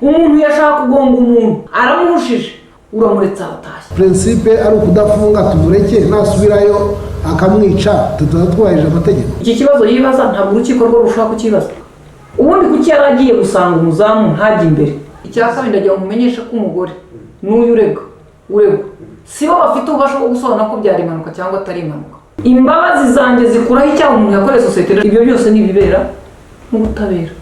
Umuntu yashaka kugonga umuntu aramuhushije, uramuretse aratashye. Principe ari ukudafunga, tumureke nasubirayo akamwica, tutaba twubahirije amategeko. Iki kibazo yibaza ntabwo urukiko rwo rushobora kukibaza. Ubundi kuki yari agiye gusanga umuzamu ntajye imbere? Icya kabiri, ndagira ngo mumenyeshe ko umugore n'uyu urega uregwa si bo bafite ububasha bwo gusobanura ko byari impanuka cyangwa atari impanuka. Imbabazi zanjye zikuraho icyaha umuntu yakoreye sosiyete. Ibyo byose ni ibibera mu butabera.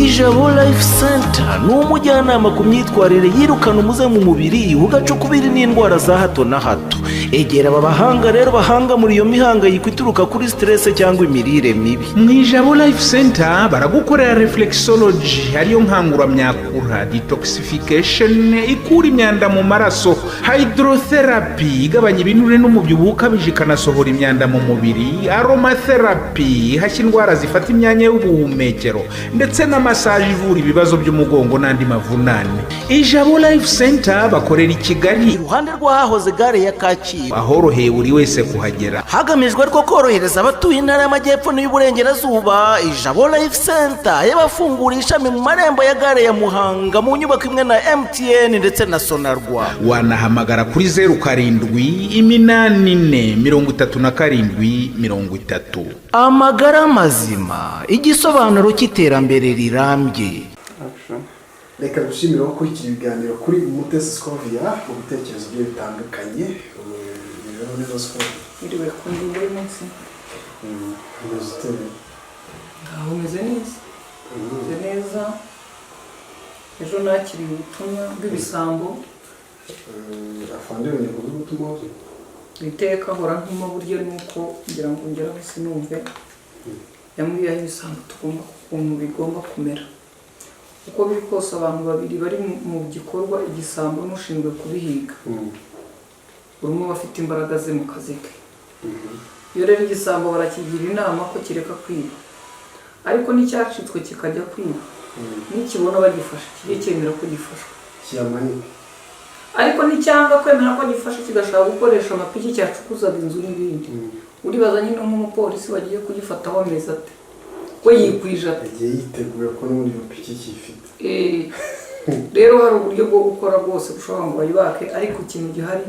Ijabo Life Center ni umujyanama ku myitwarire yirukana umuze mu mubiri, ugacukubiri n'indwara za hato na hato. Egera aba bahanga rero, bahanga muri iyo mihangayiko ituruka kuri stress cyangwa imirire mibi. Mu Ijabo Life Center baragukorera reflexology, ariyo nkanguramyakura, detoxification ikura imyanda mu maraso, hydrotherapy igabanya ibinure n'umubyibuho ukabije ikanasohora imyanda mu mubiri, aromatherapy ihashya indwara zifata imyanya y'ubuhumekero, ndetse na massage ivura ibibazo by'umugongo n'andi mavunane. Ijabo Life Center bakorera i Kigali, iruhande rw'ahahoze gare ya Kacyiru, ahoroheye buri wese kuhagera. Hagamijwe ariko korohereza abatuye Intara y'Amajyepfo n'iy'Uburengerazuba, Ijabo Life Center yabafunguriye ishami mu marembo ya gare ya Muhanga, mu nyubako imwe na MTN ndetse na Sonarwa. Wanahamagara kuri 0784 37 30. Amagara mazima, igisobanuro cy'iterambere rirambye. Reka gushimira gukurikira ibiganiro kuri Umutesi Scovia mu bitekerezo bye bitandukanye. Imibereho neza, Scovia? Iriwe ku ngingo y'umunsi. Umeze ute? Ngaho umeze neza, umeze neza. Ejo nakiriye ubutumwa bw'ibisambo. Afande yongeye kuvuga ubutumwa bwe. Iteka ahora ntuma, buryo ni uko ngira ngo ngeraho sinumve. Yambwiye aho ibisambo tugomba, ukuntu bigomba kumera. Uko biri kose, abantu babiri bari mu gikorwa, igisambo n'ushinzwe kubihiga, buri umwe aba afite imbaraga ze mu kazi ke. Iyo rero igisambo barakigira inama ko kireka kwiba, ariko n'icyacitswe kikajya kwiba, nikibona bagifashe kijye cyemera ko gifashwe. Kiyamanike. Ariko nicyanga kwemera ko gifashe, kigashaka gukoresha amapiki cyacukuzaga inzu n'ibindi, uribaza nyine nk'umupolisi wagiye kugifata wameze ate, we yikwije ate? Yagiye yiteguye ko n'ubundi iyo piki kiyifite. Rero hari uburyo bwo gukora bwose bushobora ngo bayibake, ariko ikintu gihari,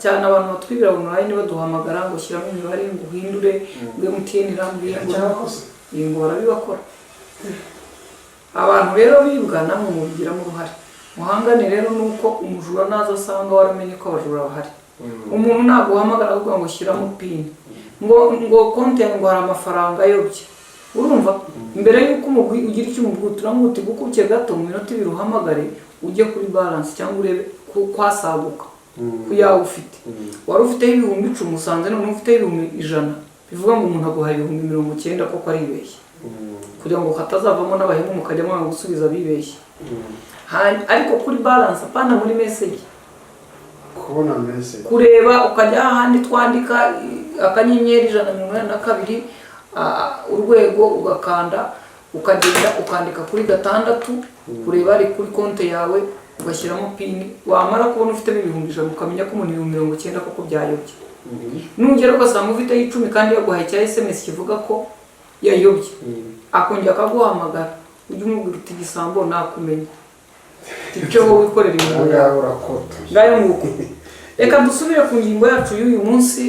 cyane abantu batwibira online baduhamagara ngo shyiramo imibare, ngo uhindure, ngo MTN irambwiye ngo Cyakoze. Iyi ngo barabibakora. Abantu rero bibwa, namwe mubigiramo uruhare. Muhangane rero nuko umujura naza asanga waramenye ko abajura bahari. Umuntu naguhamagara avuga ngo shyiramo PIN, ngo konti yawe ngo hari amafaranga ayobye, urumva mbere y'uko ugira icyo umubwira, turamubwira uti gukubye gato, mu minota 2 uhamagare, ujye kuri balance cyangwa urebe kwasaguka ku yawe ufite. Wari ufiteho 10,000, usanze none ufiteho 100,000, bivuga ngo umuntu aguha 90,000 koko aribeshye, kugira ngo hatazavamo n'abahemu mukajya mwanga gusubiza bibeshye. Ariko kuri balance, apana muri message. Kubona message. Kureba ukajya ahandi twandika *182 urwego, ugakanda, ukagenda ukandika kuri 6, kureba ari kuri konti yawe, ugashyiramo PIN. Wamara kubona ufitemo 100,000, ukamenya ko umuntu 90,000 koko byayobye. Nugera ugasanga ufiteho 10 kandi yaguhaye cya SMS kivuga ko yayobye, akongera akaguhamagara, ujye umubwira uti igisambo nakumenya, icyo wowe wikorera Aha imirimo ngaha yawe. Urakotoye. Ngayo nguko. Reka dusubire ku ngingo yacu y'uyu munsi.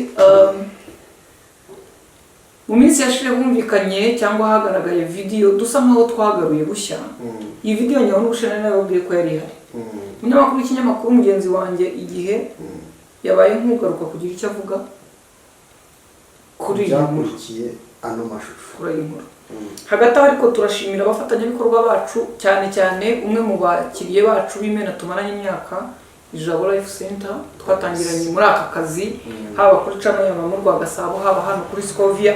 Mu minsi yashize humvikanye cyangwa hagaragaye vidiyo dusa nkaho twagaruye bushya. Iyi vidiyo nyawe n'ubushinwa nababwiye ko yari ihari. Umunyamakuru w'ikinyamakuru mugenzi wanjye Igihe yabaye nk'ugaruka kugira icyo avuga kuri iyi nkuru. Byakurikiye ano mashusho. Kuri iyi nkuru. Hagati aho ariko turashimira abafatanyabikorwa bacu, cyane cyane umwe mu bakiriye bacu b'imena tumaranye imyaka, Ijabo Life Center, twatangiranye muri aka kazi, haba kuri channel ya Mama rwa Gasabo, haba hano kuri Scovia.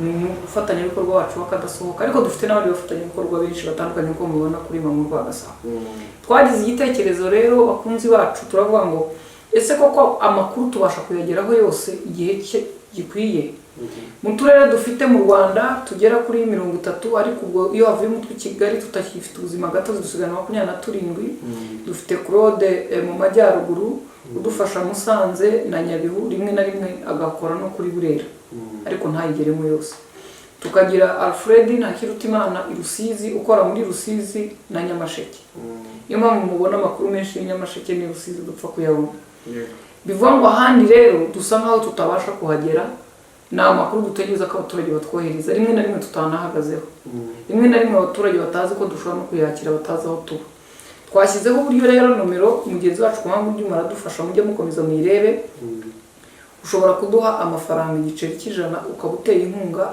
Ni umufatanyabikorwa wacu w'akadasohoka, ariko dufite n'abandi bafatanyabikorwa benshi batandukanye nk'uko mubibona kuri Mama rwa Gasabo. Twagize igitekerezo rero, bakunzi bacu, turavuga ngo ese koko amakuru tubasha kuyageraho yose igihe cye gikwiye? Mu turere dufite mu Rwanda tugera kuri 30, ariko ubwo iyo havuyemo utw'i Kigali tutakifite ubuzima gatozi, dusigana 27. Dufite Claude mu majyaruguru udufasha Musanze na Nyabihu, rimwe na rimwe agakora no kuri Burera, ariko ntayigeremo yose. Tukagira Alfred Ntakirutimana i Rusizi, ukora muri Rusizi na Nyamasheke. Niyo mpamvu mubona amakuru menshi y'i Nyamasheke n'i Rusizi dupfa kuyabona. Bivuga ngo ahandi rero dusa nkaho tutabasha kuhagera. Ni amakuru dutegereza ko abaturage batwohereza, rimwe na rimwe tutanahagazeho, rimwe na rimwe abaturage batazi ko dushobora no kuyakira, batazi aho tuba. Twashyizeho uburyo rero, nomero mugenzi wacu ku mpamvu byuma aradufasha, mujye mukomeza muyirebe. Ushobora kuduha amafaranga igiceri cy'ijana, ukaba uteye inkunga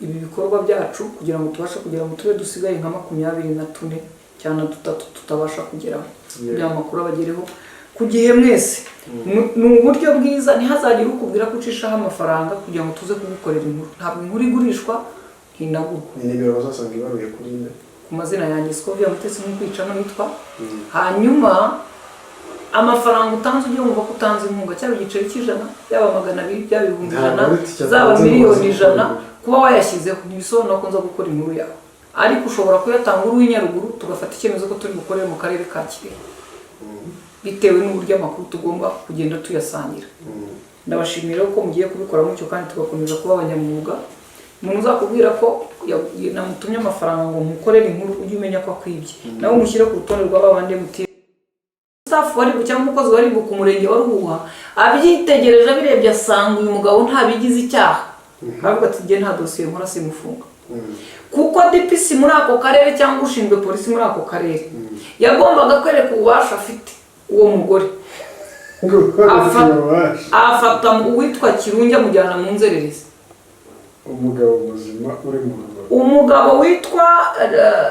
ibi bikorwa byacu, kugira ngo tubashe kugera mu tube dusigaye nka 24 cyangwa dutatu tutabasha kugeraho, kugira ngo amakuru abagereho ku gihe mwese. Ni uburyo bwiza. Ntihazagire ukubwira ko ucishaho amafaranga kugira ngo tuze kugukorera inkuru. Ntabwo inkuru igurishwa, ntinagurwa. Ni nimero bazasanga ibaruye kuri ine? Ku mazina yanjye, Scovia Mutesi, nk'uko icano yitwa. Hanyuma amafaranga utanze, ujye wumva ko utanze inkunga, cyaba igiceri cy'ijana, yaba 200, byaba ibihumbi Ntabwo ijana, ari itike zaba atanze ngo miliyoni baze 100. gukora. Kuba wayashyizeho ntibisobanura ko nza gukora inkuru yawe, ariko ushobora kuyatanga uri uw'i Nyaruguru, tugafata icyemezo ko turi bukorere mu karere ka Kirehe, bitewe n'uburyo amakuru tugomba kugenda tuyasangira. Ndabashimira ko mugiye kubikora mutyo, kandi tugakomeza kuba abanyamwuga. Umuntu uzakubwira ko namutumye amafaranga ngo mukorere inkuru, ujye umenya ko akwibye. Nawe umushyire ku rutonde rw'aba bandi MTN. Staff wa RIB cyangwa umukozi wa RIB ku murenge wa Ruhuha abyitegereje, abirebye, asanga uyu mugabo ntabigize icyaha, aravuga ati: "Njye nta dosiye nkora, simufunga." Kuko DPC muri ako karere cyangwa ushinzwe polisi muri ako karere yagombaga kwereka ububasha afite uwo mugore. Afata uwitwa Kirungi amujyana mu nzererezi. Umugabo muzima uri mu rugo. Umugabo witwa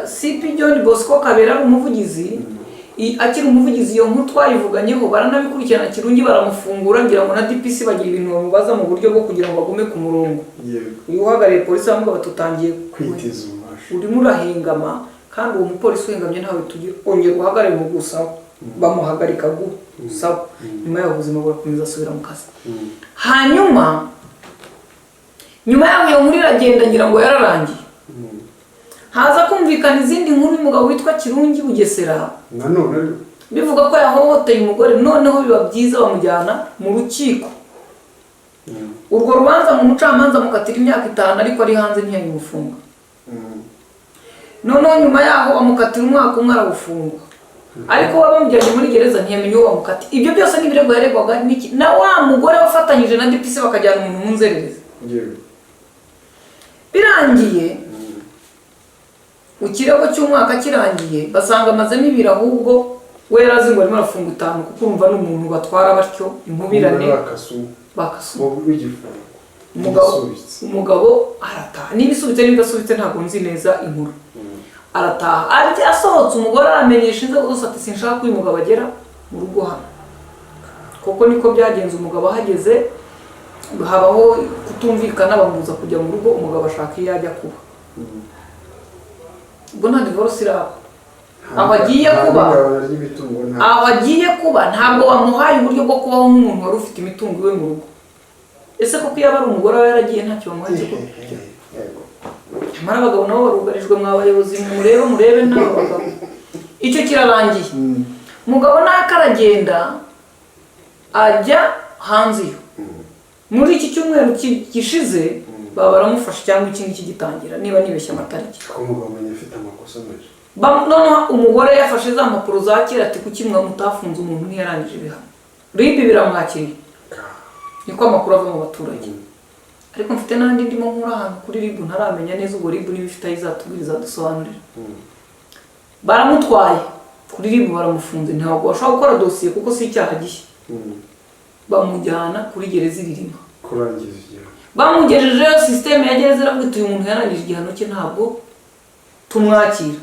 CP John Bosco Kabera ari umuvugizi, akiri umuvugizi, iyo nkuru twayivuganyeho, baranabikurikirana, Kirungi baramufungura. Ngira ngo na DPC bagira ibintu bamubaza mu buryo bwo kugira ngo bagume ku murongo. Uyu uhagarariye polisi baramuga batutangiye Kwitiza ububasha. Urimo urahengama, kandi uwo mupolisi uhengamye ntawe tugira. Ongera uhagarare mu gusaba, bamuhagarika gusaba. Nyuma yaho ubuzima burakomeza, asubira mu kazi. Hanyuma nyuma yaho iyo nkuru iragenda, ngira ngo yararangiye, haza kumvikana izindi nkuru y'umugabo witwa Kirungi Bugesera. Nanone ariko? Bivuga ko yahohoteye umugore. Noneho biba byiza, bamujyana mu rukiko. Urwo rubanza mu mucamanza mukatira imyaka 5, ariko ari hanze ntiyayimufunga. Noneho nyuma yaho bamukatira umwaka umwe, arawufungwa, ariko we bamujyanye muri gereza ntiyamenya uwo bamukatiye. Ibyo byose ni ibirego yaregwaga n'iki na wa mugore wafatanyije na DPC bakajyana umuntu mu nzererezi. Birangiye, ikirego cy'umwaka kirangiye, basanga amazemo ibiri, ahubwo we yarazi ngo arimo arafunga itanu, kuko urumva ni umuntu batwara batyo inkubirane. Bakasu. Bakasuma. W'igifungo. Umugabo Igisubitse. Umugabo arataha, niba isubitse niba idasubitse ntabwo nzi neza inkuru. Arataha, arya asohotse, umugore aramenyesha inzego zose ati: "Sinshaka ko uyu mugabo agera mu rugo hano." Kuko niko byagenze, umugabo ahageze habaho kutumvikana, bamubuza kujya mu rugo, umugabo ashaka iyo ajya kuba. Ubwo nta divorce iraba. Aho agiye Nta kuba n'igabana ry'imitungo, nta aho agiye kuba ntabwo bamuhaye uburyo bwo kubaho nk'umuntu wari ufite imitungo iwe mu rugo. Ese koko iyo aba ari umugore aba yaragiye ntacyo bamuhaye cyo kuba? Yego. Nyamara abagabo nabo barugarijwe. Mwa bayobozi, murebe, murebe n'abo bagabo. Icyo kirarangiye, umugabo naka aragenda ajya hanze. Iyo muri iki cyumweru gishize baba baramufashe, cyangwa iki ngiki gitangira, niba nibeshye amatariki. Ko umugabo amenya afite amakosa menshi. Noneho umugore yafashe za mpapuro za kera ati: "Kuki mwa mutafunze umuntu ntiyarangije ibihano?" RIB biramwakiriye, niko amakuru ava mu baturage. Ariko mfite n'andi ndimo nkura ahantu kuri RIB ntaramenya neza. Ubwo RIB niba ifite aho izatubwira, izadusobanurira. Baramutwaye kuri RIB, baramufunze, ntabwo bashobora gukora dosiye kuko si icyaha gishya. Bamujyana kuri gereza iririma. Kurangiza igihano. Bamugejejeyo, sisiteme ya gereza iravuga iti: "Uyu muntu yarangije igihano cye, ntabwo tumwakira."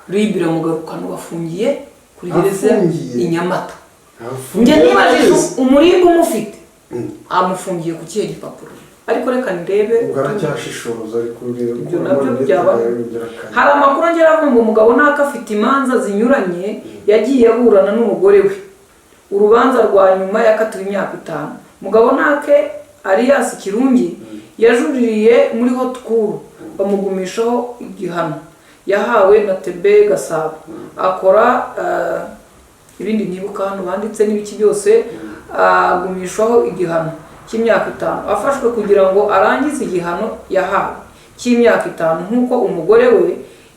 RIB iramugarukana, bafungiye kuri gereza Afungiye? i Nyamata. Afungiye Njye nibajije neza. umuringa umufite amufungiye ku kihe gipapuro, ariko reka ndebe. Ubwo aracyashishoza, ari kureba. Ibyo nabyo byaba. Hari amakuru ngera avuga ngo umugabo naka afite imanza zinyuranye yagiye aburana n'umugore we. Urubanza rwa nyuma yakatiwe imyaka 5. Mugabo nake Alias Kirungi yajuririye muri Haute Cour, bamugumishaho igihano yahawe na Tebe Gasabo, akora ibindi ntibuka hano banditse n'ibiki byose, agumishwaho igihano cy'imyaka 5. Afashwe kugira ngo arangize igihano yahawe. cy'imyaka 5 nk'uko umugore we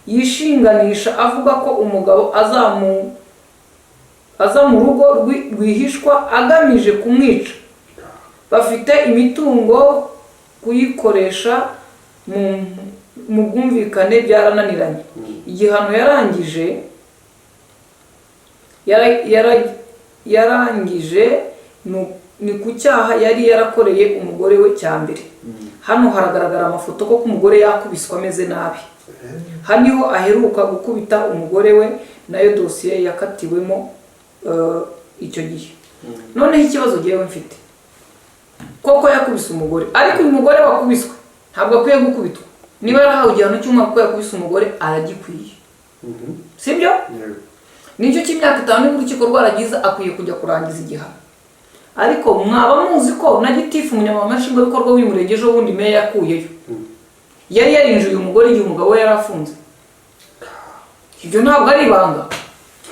yishinganisha avuga ko umugabo aza mu rugo rwihishwa agamije kumwica. Bafite imitungo, kuyikoresha mu bwumvikane byarananiranye. Igihano yarangije ni ku cyaha yari yarakoreye umugore we cya mbere. Hano haragaragara amafoto ko umugore yakubiswe ameze nabi. Hano niho aheruka gukubita umugore we, nayo dosiye yakatiwemo icyo gihe. Noneho ikibazo ngewe mfite, koko yakubise umugore, ariko uyu mugore wakubiswe ntabwo akwiye gukubitwa. Niba yarahawe igihano cy'umwaka ko yakubise umugore, aragikwiye, sibyo? Yego. Nicyo cy'imyaka 5, niba urukiko rwaragize, akwiye kujya kurangiza igihano. Ariko mwaba muzi ko na gitifu, umunyamabanga nshingwabikorwa w'uyu murenge, ejo bundi meya yakuyeyo, yari yarinjiye umugore igihe umugabo we yari afunze. Ibyo ntabwo ari ibanga,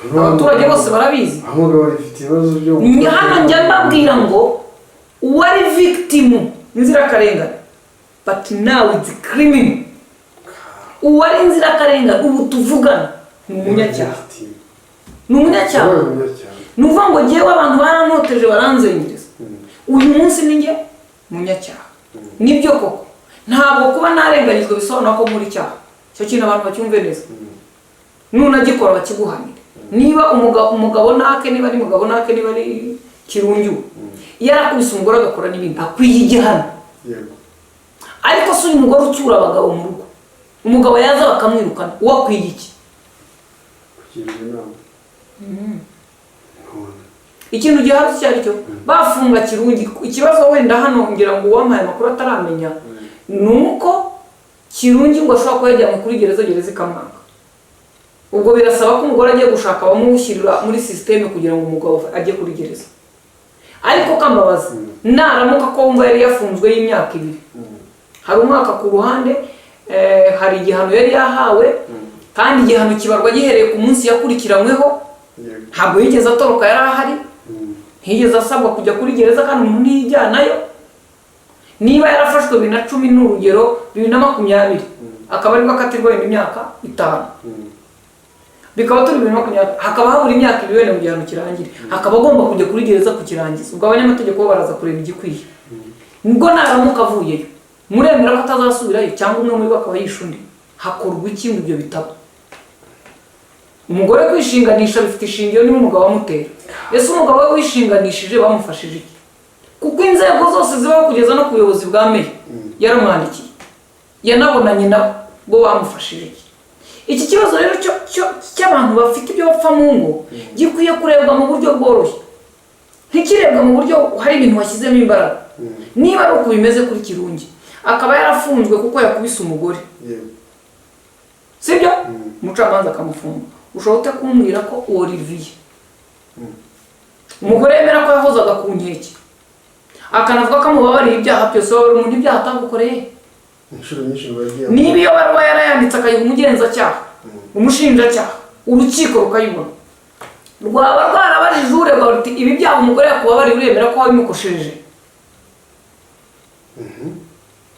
abaturage bose barabizi. Abagabo bafite ibibazo byo Ni hano njya mbabwira ngo uwari victim inzirakarengane, but now it's criminal. Uwari inzirakarengane ubu tuvugana ni umunyacyaha, ni umunyacyaha. Yabaye umunyacyaha. Ni ukuvuga ngo ngewe abantu barantoteje, baranzengereza, uyu munsi ni njye munyacyaha. Nibyo koko, ntabwo kuba narenganyijwe bisobanura ko nkora icyaha. Icyo kintu abantu bacyumve neza, nunagikora bakiguhanire. Niba umugabo nake, niba ari mugabo nake, niba ari Kirungi, yarakubise umugore agakora n'ibindi, akwiye igihano. Ariko si uyu mugore ucyura abagabo mu rugo, umugabo yaza bakamwirukana, uwo akwiye iki? Kugirwa inama. None. Ikintu gihari icyo ari cyo, bafunga Kirungi, ikibazo wenda hano ngira ngo uwampaye amakuru ataramenya ni uko Kirungi ngo ashobora kuba yajyanwe kuri gereza, gereza ikamwanga. Ubwo birasaba ko umugore agiye gushaka bamushyirira muri système kugira ngo umugabo ajye kuri gereza. Ariko kambabaza, naramuka ko wumva yari yafunzwe y'imyaka 2, hari umwaka ku ruhande, hari igihano yari yahawe, kandi igihano kibarwa gihereye ku munsi yakurikiranyweho. Ntabwo yigeze atoroka, yari ahari, ntiyigeze asabwa kujya kuri gereza, kandi umuntu ntiyijyanayo. Niba yarafashwe 2010, ni urugero, 2020, akaba aribwo akatirwa wenda imyaka 5, bikaba turi 2020, hakaba habura imyaka 2 wenda mu gihano kirangire, akaba agomba kujya kuri gereza kukirangiza. Ubwo abanyamategeko bo baraza kureba igikwiye. Nubwo naramuka avuyeyo, muremera ko atazasubirayo, cyangwa umwe muri bo akaba yishe undi? Hakorwa iki ngo ibyo bitaba? Umugore kwishinganisha bifite ishingiro niba umugabo amutera. Ese umugabo we wishinganishije bamufashije iki? Kuko inzego zose zibaho, kugeza no ku buyobozi bwa meya yaramwandikiye, yanabonanye nabo, bo bamufashije iki? Iki kibazo rero cy'abantu bafite ibyo bapfa mu ngo gikwiye kurebwa mu buryo bworoshye, ntikirebwa mu buryo hari ibintu washyizemo imbaraga. Niba ari uko bimeze kuri Kirungi, akaba yarafunzwe kuko yakubise umugore, sibyo? Umucamanza akamufunga, ushobora ute kumbwira ko Olivier, umugore yemera ko yahozaga ku nkeke, akanavuga ko amubabariye ibyaha byose, wabara umuntu ibyaha atagukoreye? Inshuro nyinshi bagiye. Niba iyo baruwa yarayanditse akayiha umugenzacyaha, umushinjacyaha, urukiko rukayibona, rwaba rwarabajije uregwa ruti: "Ibi byaha umugore yakubabariye, uremera ko wabimukoshereje?"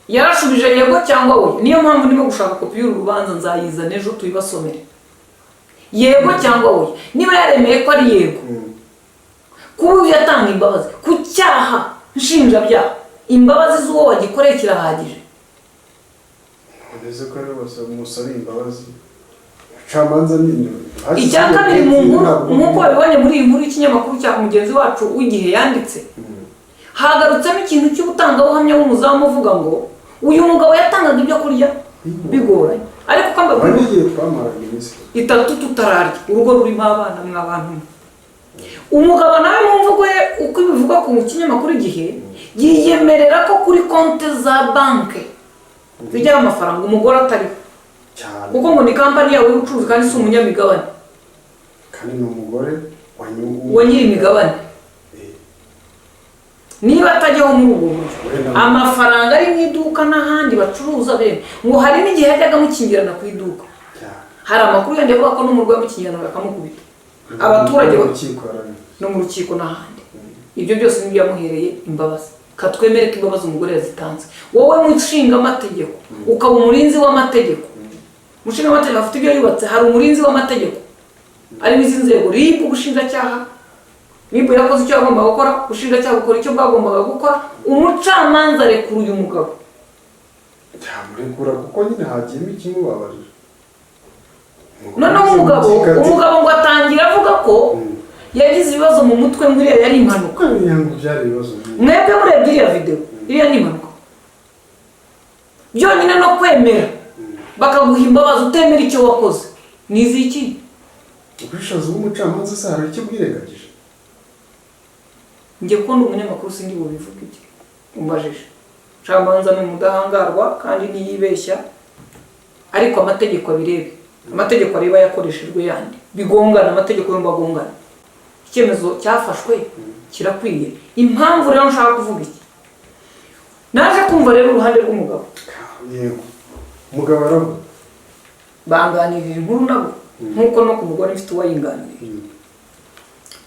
Yarashubije yego cyangwa oya. Niyo mpamvu ndimo gushaka kopi y'uru rubanza, nzayizana ejo tuyibasomere. Yego cyangwa oya. Niba yaremeye ko ari yego, kuba uyu yatanga imbabazi ku cyaha nshinjabyaha, imbabazi z'uwo wagikoreye kirahagije? Uretse ko ari bose musabiye imbabazi, abacamanza ni Icya kabiri, mu nkuru, nk'uko babibonye muri iyi nkuru y'ikinyamakuru cya mugenzi wacu w'Igihe yanditse, hagarutsemo ikintu cy'ubutangabuhamya w'umuzamu uvuga ngo uyu mugabo yatangaga ibyo kurya bigoranye. Ariko uko hari mbabwira, n'igihe twamaraga iminsi 3 tutararya, urugo rurimo abana. Mwa bantu mwe, umugabo nawe mu mvugo ye, uko ibivugwa ku kinyamakuru Igihe, yiyemerera ko kuri konti za banki zijyaho amafaranga umugore atariho, cyane, kuko ngo ni kampani yawe y'ubucuruzi kandi si umunyamigabane. Kandi ni umugore wa Wa nyiri imigabane. Niba atajyaho muri ubwo buryo, amafaranga ari mu iduka n'ahandi bacuruza bene, ngo hari n'igihe yajyaga amukingirana ku iduka. Cyane. Hari amakuru yandi avuga ko no mu rugo yamukingirana bakamukubita abaturage mu rukiko yarabivuze. No mu rukiko n'ahandi. Ibyo byose nibyo yamuhereye imbabazi. Katwemere ko imbabazi umugore yazitanze, wowe mu nshingamategeko ukaba umurinzi w'amategeko. Umushinga afite ibyo yubatse, hari umurinzi w'amategeko arimo izi nzego: RIB, ubushinjacyaha. RIB yakoze icyo yagombaga gukora, ubushinjacyaha bukora icyo bwagombaga gukora, umucamanza arekura uyu mugabo. Cyamurekura kuko nyine hagiyemo ikimubabarira. Noneho umugabo ngo atangira avuga ko yagize ibibazo mu mutwe, ngo iriya yari impanuka. Ngo byari ibibazo byinshi. Mwebwe murebye iriya videwo, iriya ni impanuka byonyine. No kwemera bakaguha imbabazi utemera icyo wakoze ni iziki? Ubushishozi bw'umucamanza se hari icyo bwirengagije? Njye ko ndi umunyamakuru, sindi bubivuge ibyo umbajije. Umucamanza ni umudahangarwa kandi ntiyibeshya, ariko amategeko abirebe, amategeko areba yakoreshejwe yandi bigongana, amategeko yombi agongana. Icyemezo cyafashwe kirakwiye. Impamvu rero nshaka kuvuga iki, naje kumva rero uruhande rw'umugabo. Yego, umugabo aravuga. Banganirira inkuru nabo nk'uko no ku mugore mfite uwayinganiriye.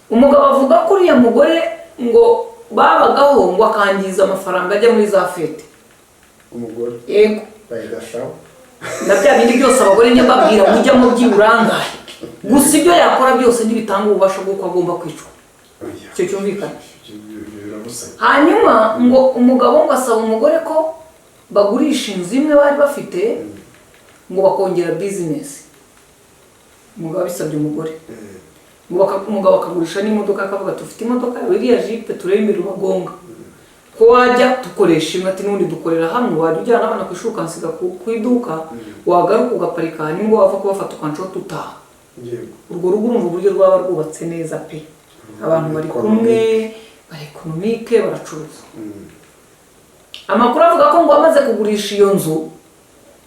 Umugabo avuga ko uriya mugore ngo babagaho, ngo akangiza amafaranga ajya muri za fête. Umugore? Yego. Bayidashaho. Na bya bindi byose abagore njya mbabwira, mujyamo by'uburangare. Gusa ibyo yakora byose ntibitanga ububasha bw'uko agomba kwicwa. Icyo cyumvikana. Birabusanye. Hanyuma ngo umugabo ngo asaba umugore ko bagurisha inzu imwe bari bafite, ngo bakongera bizinesi. Umugabo abisabye umugore, ngo umugabo akagurisha n'imodoka, akavuga ati: "Ufite imodoka yawe, iriya jipe turebe imbere ubagonga, ko wajya dukoresha imwe." Ati: "N'ubundi dukorera hamwe, wajya ujyana abana ku ishuri ukansiga ku iduka, wagaruka ugaparika, hanyuma wava kubafata ukancaho tutaha." Urwo rugo urumva uburyo rwaba rwubatse neza pe! Abantu bari kumwe, bari économique, baracuruza. Amakuru avuga ko ngo amaze kugurisha iyo nzu,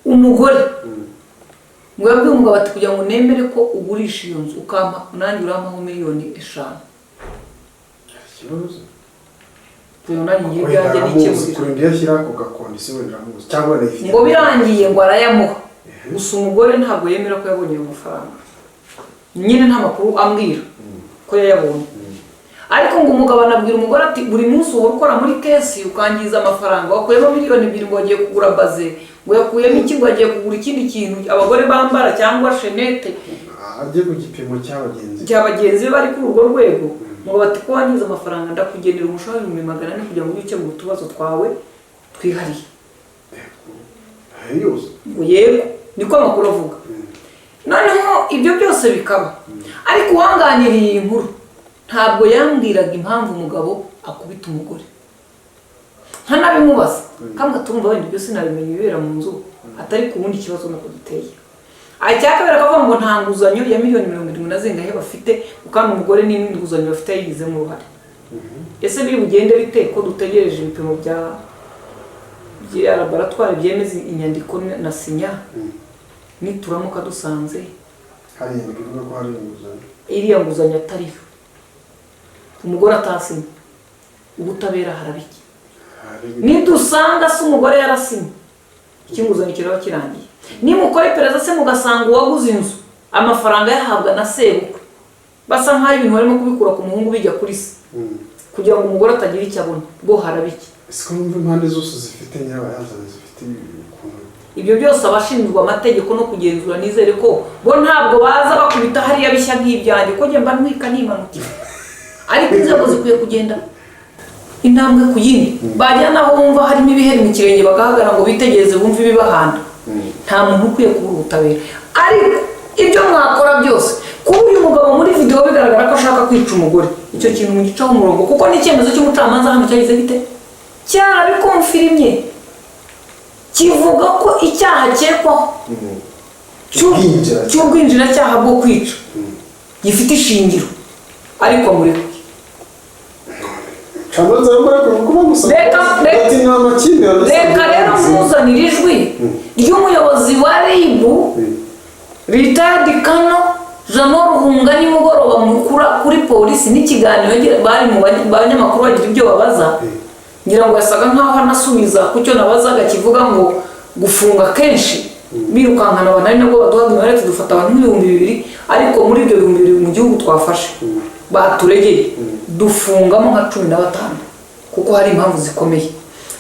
umugore ngo yabwiye umugabo ati: "Kugira ngo nemere ko ugurisha iyo nzu ukampa, nanjye urampaho miliyoni 5." Ikibazo Kugira ngo nanjye ngire wenda ibyanjye aramuzi nikemurira. Kurinda iyo ashyira ako gacondition, wenda aramuzi cyangwa wenda yifite. Ngo birangiye ngo arayamuha, gusa umugore ntabwo yemera ko yabonye ayo mafaranga. Nyine nta makuru ambwira ko yayabonye, ariko ngo umugabo anabwira umugore ati: "Buri munsi uhora ukora muri caisse, ukangiza amafaranga, wakuyemo miliyoni 2 ngo wagiye kugura bazin, ngo yakuyemo iki, ngo agiye kugura ikindi kintu abagore bambara cyangwa chaînette." Ajye ku gipimo cy'abagenzi. Cya bagenzi be bari kuri urwo rwego. Ngo bati: "Ko wangiza amafaranga, ndakugenera umushahara 400,000 kugira ngo ujye ukemura utubazo twawe twihariye." Yose. Ngo yego, niko amakuru avuga. Noneho ibyo byose bikaba, ariko uwanganiriye iyi nkuru ntabwo yambwiraga impamvu umugabo akubita umugore. Nkanabimubaza kamwe, tumva wenda ibyo sinabimenya, ibibera mu nzu, atari ku wundi kibazo nuko giteye. Icya kabiri akavuga ngo nta nguzanyo ya miliyoni 70 na zingahe bafite, kandi umugore n'indi nguzanyo bafite yayigizemo uruhare. Ese biri bugende bite ko dutegereje ibipimo bya laboratwari byemeza inyandiko na sinya? Nituramuka dusanze Hari inyandiko ivuga ko hari inguzanyo, iriya nguzanyo atariyo, umugore atasinye, ubutabera harabiki? Hari Nidusanga se umugore yarasinye, ikinguzanyo kiraba kirangiye. Nimukora iperereza se mugasanga uwaguze inzu amafaranga yahabwa na sebukwe, basa nk'aho ibintu barimo kubikura ku muhungu bijya kuri se kugira ngo umugore atagira icyo abona, bwo harabiki? Siko numva impande zose zifite nyirabayazana, zifite ukuntu. Ibyo byose abashinzwe amategeko no kugenzura, nizere ko bo ntabwo baza bakubita hariya bishya nk'ibyanjye, ko njye mba ntwika nimanukira. Ariko inzego zikwiye kugenda intambwe ku yindi, bajya naho bumva harimo ibiheri mu kirenge bagahagarara ngo bitegereze, bumve ibibahanda. Nta muntu ukwiye kubura ubutabera. Ariko ibyo mwakora byose, kuba uyu mugabo muri videwo bigaragara ko ashaka kwica umugore, icyo kintu mugicaho umurongo, kuko n'icyemezo cy'umucamanza hano cyagize bite? Cyarabiconfirmye, kivuga ko icyaha akekwaho Ubwinjiracyaha. cy'ubwinjiracyaha bwo kwica gifite ishingiro, ariko murekuye. Camanza aramurekura kuko bamusaba ati nta makimbirane. Reka rero nkuzanire ijwi ry'umuyobozi wa RIB, retired Colonel Jeannot Ruhunga, nimugoroba kuri polisi n'ikiganiro bari mu banyamakuru bagira ibyo babaza. Ngira ngo yasaga nkaho anasubiza ku cyo nabazaga kivuga ngo gufunga kenshi birukankana abantu, ari nabwo baduha imibare, tudufata abantu nk'ibihumbi 2, ariko muri ibyo 2000 mu gihugu twafashe baturegeye, dufungamo nka 15 ku Kuko hari impamvu zikomeye.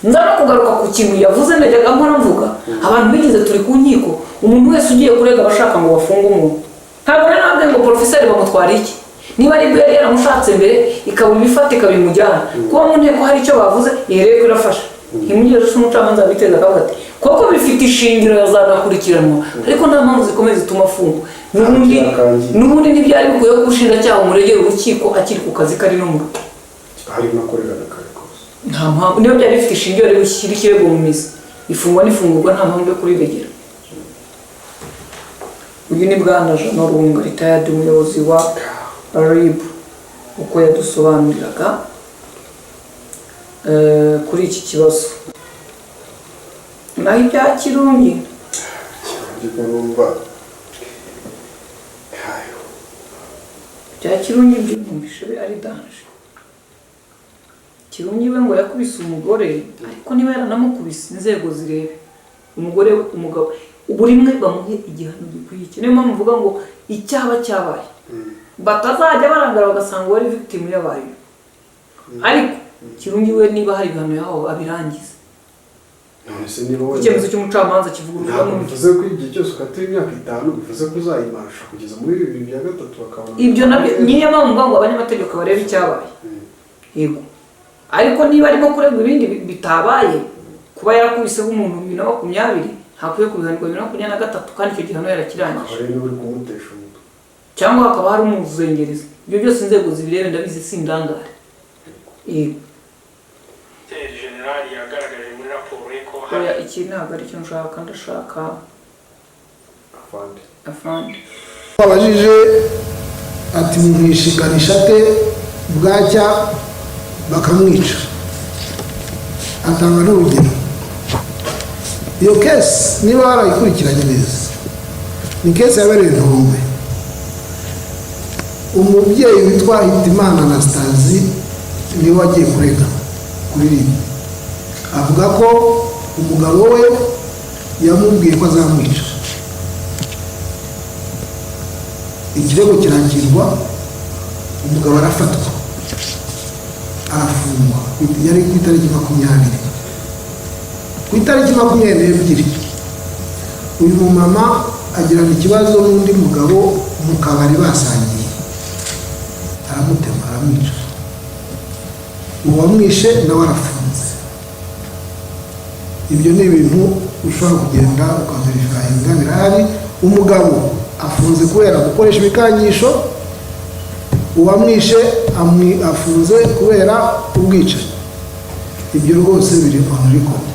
Nza no kugaruka ku kintu yavuze najyaga mpora mvuga, abantu bigize turi ku nkiko, umuntu wese ugiye kurega aba ashaka ngo bafunge umuntu. Ntabwo rero nabwiye ngo porofeseri bamutwara iki, niba ari bwo yari yaramushatse mbere ikaba ibifatika bimujyana kuba mu nteko hari icyo bavuze, ihereye ko irafasha. Ntimugeze se umucamanza wabiteza akavuga ati koko bifite ishingiro, yazanakurikiranwa, ariko nta mpamvu zikomeye zituma afungwa. N'ubundi Byarangiye. N'ubundi ntibyari bikwiye ko ubushinjacyaha bumuregera urukiko akiri ku kazi, kari no mu rugo. Hari nakoreraga kare kose. Nta mpamvu. Niba byari bifite ishingiro rero ushyira ikirego mu mizi, ifungwa n'ifungurwa, nta mpamvu yo kuriregera. Uyu ni bwana Jean Runga, retired umuyobozi wa RIB, uko yadusobanuriraga kuri iki kibazo. Naho ibya Kirungi, Kirungi numva hayo. Bya Kirungi byumvishe be ari danger. Kirungi we ngo yakubise umugore, ariko niba yaranamukubise inzego zirebe umugore we, umugabo, buri umwe bamuhe igihano gikwiye. Iki niyo mpamvu mvuga ngo icyaba cyabaye batazajya barangara bagasanga uwari victim yabaye. Ariko Kirungi we niba hari ibihano yahawe abirangize. None se niba wenda Icyemezo cy'umucamanza kivuguruzwa ntabwo n'undi. Bivuze ko igihe cyose ukatira imyaka 5 bivuze ko uzayimarisha kugeza muri bibiri bya gatatu bakabona. Ibyo nabyo niyo mpamvu mvuga ngo abanyamategeko barebe icyabaye. Yego, ariko niba arimo kuregwa ibindi bitabaye, kuba yarakubiseho umuntu 2020, ntakwiye kubihanirwa 2023 kandi icyo gihano yarakirangije. Aho rero uri kumutesha umutwe. Cyangwa hakaba hari umuzengereza. Ibyo byose inzego zibirebe, ndabizi si indangare. Yego. Général yagaragaje muri raporo ye ko hari Oya, iki ntabwo aricyo nshaka, ndashaka Afande. Afande. Abajije ati mwishinganisha ate bwacya bakamwica, atanga n'urugero. Iyo case niba warayikurikiranye neza, ni case yabereye Ntombe. Umubyeyi witwa Hitimana Anastasi niwe wagiye kurega kuri RIB, avuga ko umugabo we yamubwiye ko azamwica. Ikirego kirakirwa, umugabo arafatwa, arafungwa. Yari ku itariki 20. Ku itariki 22 uyu mumama agirana ikibazo n'undi mugabo mu kabari basangiye, aramutema, aramwica. Uwamwishe nawe arafunze. Ibyo ni ibintu ushobora kugenda ukaverifyinga, birahari. Umugabo afunze kubera gukoresha ibikangisho, uwamwishe afunze kubera ubwicanyi. Ibyo rwose biri on record.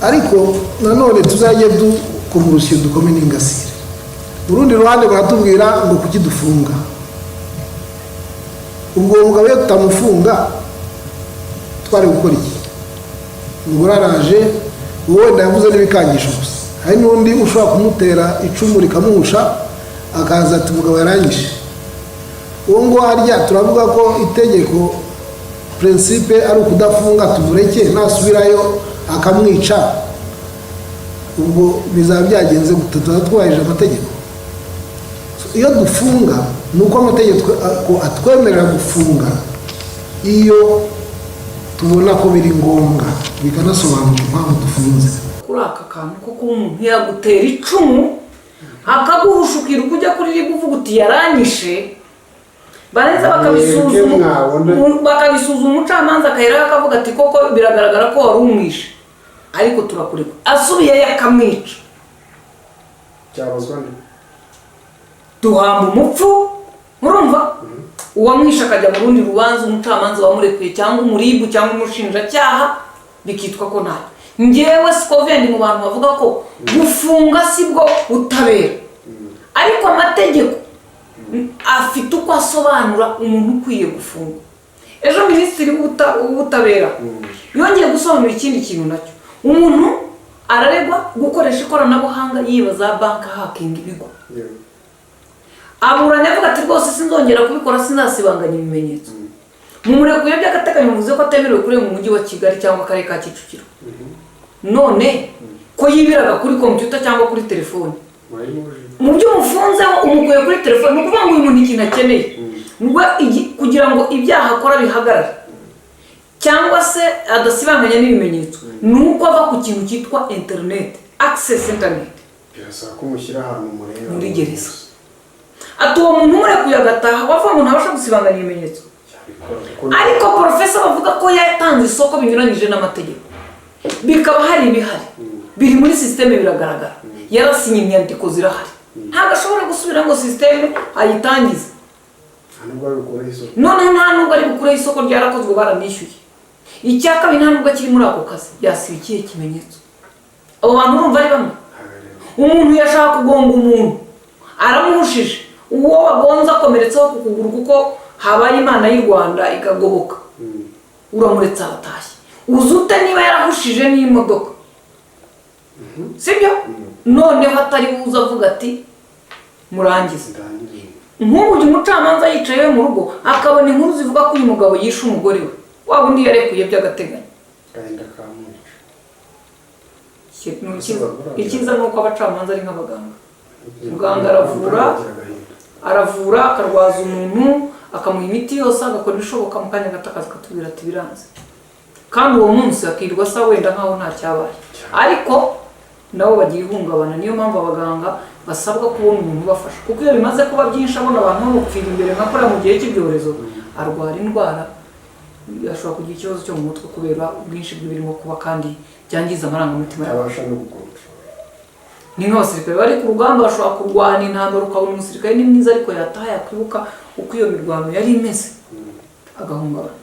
Ariko nanone tuzajye dukoma urusyo dukome n'ingasire. Urundi ruhande baratubwira ngo kuki dufunga? Ubwo uwo mugabo iyo tutamufunga twari gukora iki? Umugore araje, uwo wenda yavuze n'ibikangisho gusa, hari n'undi ushobora kumutera icumu rikamuhusha, akaza ati umugabo yaranyishe. Uwo nguwo harya turavuga ko itegeko principe ari ukudafunga, tumureke nasubirayo akamwica, ubwo bizaba byagenze gute? Tuba twubahirije amategeko? Iyo dufunga ni uko amategeko atwemerera gufunga iyo tubona ko biri ngombwa, bikanasobanura impamvu dufunze. Kuri aka kantu ko kuba umuntu yagutera icumu akaguhusha, ukiruka ujya kuri RIB uvuga uti yaranyishe, barangiza bakabisuzuma, Mwabona. Bakabisuzuma, umucamanza akaheraho akavuga ati koko biragaragara ko wari umwishe, ariko turakureka. Asubiyeyo akamwica, Byabazwa nde? Duhamba umupfu, murumva? Uwamwishe akajya mu rundi rubanza, umucamanza wamurekuye cyangwa umuribu cyangwa umushinjacyaha, bikitwa ko ntacyo. Ngewe Scovia ndi mu bantu bavuga ko gufunga si bwo butabera, ariko amategeko afite uko asobanura umuntu ukwiye gufungwa. Ejo minisitiri w'ubutabera yongeye gusobanura ikindi kintu nacyo. Umuntu araregwa gukoresha ikoranabuhanga yiba za banki, hackinga ibigo. Aburanya avuga ati rwose sinzongera kubikora, sinzasibanganya ibimenyetso. Mumurekuye by'agateganyo, muvuze ko atemerewe kurenga umujyi wa Kigali cyangwa akarere ka Kicukiro. None ko yibiraga kuri kompiyuta cyangwa kuri telefone, mu byo umufunzeho umukuye kuri telefone, ni ukuvuga ngo uyu muntu ikintu akeneye ngo kugira ngo ibyaha akora bihagarare. Cyangwa se adasibanganya n'ibimenyetso, ni uko ava ku kintu cyitwa internet, access internet. Birasaba ko umushyira ahantu mureba. Muri gereza. Ati uwo muntu umurekuye agataha, wavuga ngo ntabasha gusibanganya ibimenyetso? Yabikora kuko Ariko porofesa bavuga ko yatanze isoko binyuranyije n'amategeko, bikaba hari ibihari biri muri sisiteme, biragaragara, yarasinye, inyandiko zirahari, ntabwo ashobora gusubira ngo sisiteme ayitangize. Nta nubwo ari bukureho isoko. Noneho nta nubwo ari bukureho isoko, ryarakozwe, baranishyuye. Icya kabiri, nta nubwo akiri muri ako kazi, yasiba ikihe kimenyetso? Abo bantu urumva ari bamwe? Ntabwo ari Umuntu yashaka kugonga umuntu, aramuhushije, uwo bagonze akomeretseho ku kuguru kuko habaye Imana y'u Rwanda ikagoboka, uramuretse aratashye. Uzi ute niba yarahushije n'imodoka? Sibyo? Noneho atari buze avuga ati murangize. Ndangije. Nk'ubu uyu mucamanza yicaye iwe mu rugo, akabona inkuru zivuga ko uyu mugabo yishe umugore we, wa wundi yarekuye by'agateganyo. Agahinda kamwica. Icyiza ni uko abacamanza ari nk'abaganga. Muganga aravura. Agira agahinda. Aravura, akarwaza umuntu, akamuha imiti yose, agakora ibishoboka, mu kanya gato akaza akatubwira ati biranze, kandi uwo munsi akirirwa asa wenda nkaho nta cyabaye, ariko nabo bagira ihungabana. Niyo mpamvu abaganga basabwa kubona umuntu ubafasha, kuko iyo bimaze kuba byinshi, abona abantu bamupfira imbere nka kuriya mu gihe cy'ibyorezo, arwara indwara, ashobora kugira ikibazo cyo mu mutwe kubera ubwinshi bw'ibirimo kuba kandi byangiza amarangamutima yabo. Atabasha no gukontorora. Ni nk'abasirikare bari ku rugamba, bashobora kurwana intambara, ukabona umusirikare ni mwiza, ariko yataha yakwibuka uko iyo mirwano yari imeze agahungabana.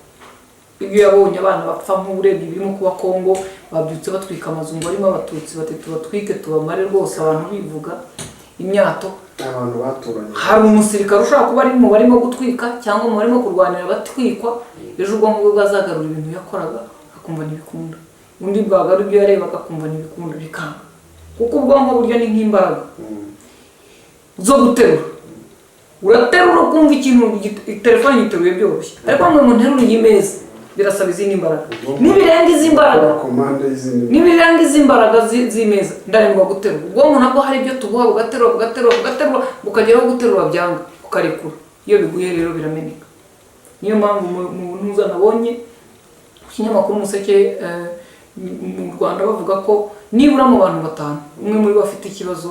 Ibyo yabonye, abana bapfa, nk'urebye ibirimo kuba Kongo, babyutse batwika amazu ngo arimo Abatutsi, bati tubatwike tubamare rwose, abantu bivuga imyato. Abantu baturanye. Hari umusirikare ushobora kuba ari mu barimo gutwika cyangwa mu barimo kurwanira abatwikwa, ejo ubwonko bwe bwazagarura ibintu yakoraga akumva ntibikunda, undi bwagarura ibyo yarebaga akumva ntibikunda, bikanga, kuko ubwonko buryo ni nk'imbaraga zo guterura. Uraterura ukumva ikintu telefone yiteruye byoroshye, ariko ngo nterure iyi meza birasaba izindi mbaraga. Nibirenga izi mbaraga, Gukora komande y'izindi. Nibirenga izi mbaraga z'imeza, ndananirwa guterura. Ubwonko nabwo hari ibyo tubuha, bugaterura, bugaterura, bugaterura, bukageraho guterura byanga, bukarekura. Iyo biguye rero birameneka. Niyo mpamvu mu ntuza nabonye ku kinyamakuru Umuseke, mu Rwanda bavuga ko nibura mu bantu batanu umwe muri bo afite ikibazo